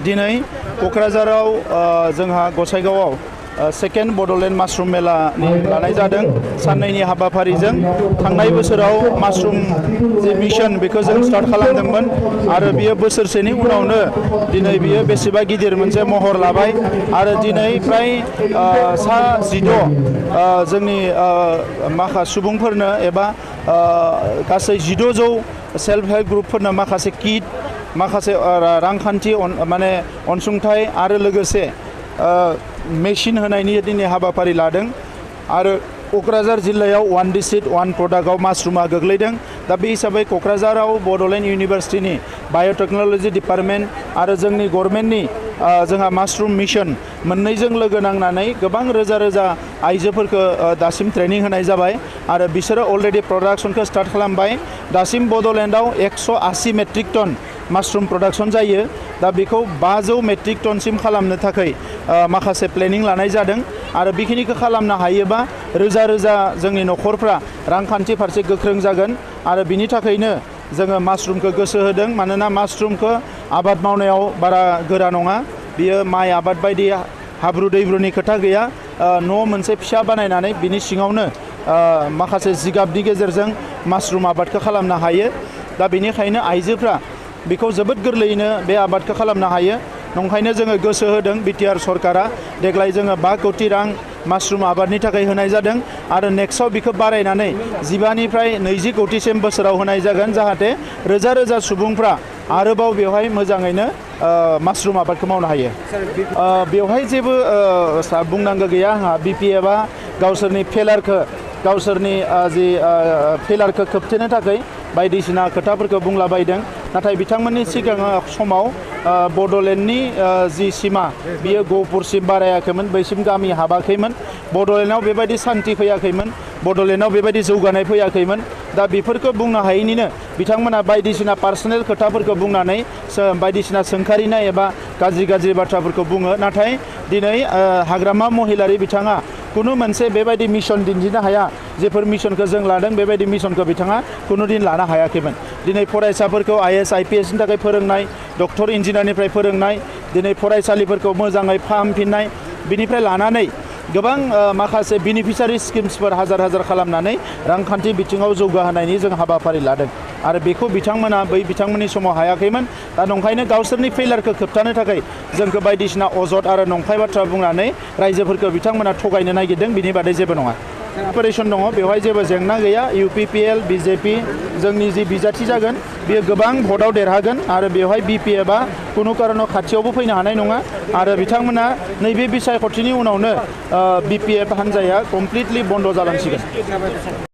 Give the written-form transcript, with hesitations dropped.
दिनै क'क्राझाराव जोंहा गसाइगावआव सेकेन्ड बड'लेण्ड माशरुम मेला लानाय जादों साननैनि हाबाफारिजों थांनाय बोसोराव माशरुम जे मिशन बेखौ जों स्टार्ट खालामदोंमोन आरो बियो बोसोरसेनि उनावनो दिनै बियो बेसेबा गिदिर मोनसे महर लाबाय आरो दिनै फ्राय सा 16 जोंनि माखासे सुबुंफोरनो एबा गासै 1600 सेल्फ हेल्प ग्रुपफोरनो माखासे किट माखासे रांखान्थि माने अनसुंथाइ आरो लोगोसे मेशिन होनायनि दिनै हाबाफारि लादों आरो क'क्राझार जिल्लायाव 1 डिस्ट्रिक्ट 1 प्रडाक्टआव माशरुमा गोग्लैदों दा बे हिसाबै क'क्राझाराव बड'लेण्ड इउनिभार्सिटिनि बाय'टेक्न'लजि डिपार्टमेन्ट आरो जोंनि गभर्नमेन्टनि जोंहा माशरुम मिशन मोननैजों लोगो नांनानै गोबां रोजा रोजा आइजोफोरखौ दासिम ट्रेनिं होनाय जाबाय आरो बिसोरो अलरेडि प्रडाक्शनखौ स्टार्ट खालामबाय दासिम बड'लेण्डआव 180 मेट्रिक टन माशरुम प्रडाक्शन जायो दा बेखौ 500 मेट्रिक टनसिम खालामनो थाखाय माखासे प्लेनिं लानाय जादों आरो बेखिनिखौ खालामनो हायोबा रोजा रोजा जोंनि न'खरफ्रा रांखान्थि फारसे गोख्रों जागोन आरो बिनि थाखायनो जोङो माशरुमखौ गोसो होदों मानोना माशरुमखौ आबाद मावनायाव बारा गोरा नङा बियो माइ आबाद बायदि हाब्रु दैब्रुनि खोथा गैया न' मोनसे फिसा बानायनानै बिनि सिङावनो माखासे जिगाबनि गेजेरजों माशरुम आबादखौ खालामनो हायो दा बेनिखायनो आइजोफ्रा बेखौ जोबोद गोरलैयैनो बे आबादखौ खालामनो हायो नंखायनो जोङो गोसो होदों बिटिआर सरकारा देग्लाय जोङो 5 कोटि रां माशरुम आबादनि थाखाय होनाय जादों आरो नेक्स्टआव बेखौ बारायनानै 15 निफ्राय 20 कोटिसिम बोसोराव होनाय जागोन जाहाथे रोजा रोजा सुबुंफ्रा आरोबाव बेवहाय मोजाङैनो माशरुम आबादखौ मावनो हायो बेवहाय जेबो बुंनांगौ गैया आंहा बिपिएफआ गावसोरनि गावसोरनि जि फेलारखौ खोबथेनो थाखाय बायदिसिना खोथाफोरखौ बुंलाबायदों नाथाय बिथांमोननि सिगां समाव बड'लेण्डनि जि सिमा बियो गहपुरसिम बारायाखैमोन बैसिम गामि हाबाखैमोन बड'लेण्डआव बेबायदि सान्थि फैयाखैमोन बड'लेण्डआव बेबायदि जौगानाय फैयाखैमोन दा बेफोरखौ बुंनो हायैनिनो बिथांमोना बायदिसिना पार्सनेल खोथाफोरखौ बुंनानै बायदिसिना सोंखारिनाय एबा गाज्रि बाथ्राफोरखौ बुङो नाथाय दिनै हाग्रामा महिलारि बिथाङा कुनु मोनसे बेबायदि मिशन दिन्थिनो हाया जेफोर मिशनखौ जों लादों बेबायदि मिशनखौ बिथाङा कुनु दिन लानो हायाखैमोन दिनै फरायसाफोरखौ आईएएस आईपीएसनि थाखाय फोरोंनाय डक्टर इन्जिनियारनिफ्राय फोरोंनाय दिनै फरायसालिफोरखौ मोजाङै फाहामफिननाय बिनिफ्राय लानानै गोबां माखासे बेनिफिसियारि स्किम्सफोर हाजार खालामनानै रांखान्थि बिथिङाव जौगाहोनायनि जों हाबाफारि लादों आरो बेखौ बिथांमोना बिथांमोननि समाव हायाखैमोन दा नंखायनो गावसोरनि फेलारखौ खोबथानो थाखाय जोंखौ बायदिसिना अजद आरो नंखाय बाथ्रा बुंनानै रायजोफोरखौ बिथांमोना थगायनो नागिरदों बिनि बादै जेबो नङा अपारेशन दङ बेवहाय जेबो जेंना गैया इउपिपिएल बिजेपि जोंनि जि बिजाथि जागोन बेयो गोबां भटआव देरहागोन आरो बेवहाय बिपिएफआ कुनु कारनाव खाथियावबो फैनो हानाय नङा आरो बिथांमोना नैबे बिसायख'थिनि उनावनो बिपिएफ हान्जाया कमप्लिटलि बन्द जालांसिगोन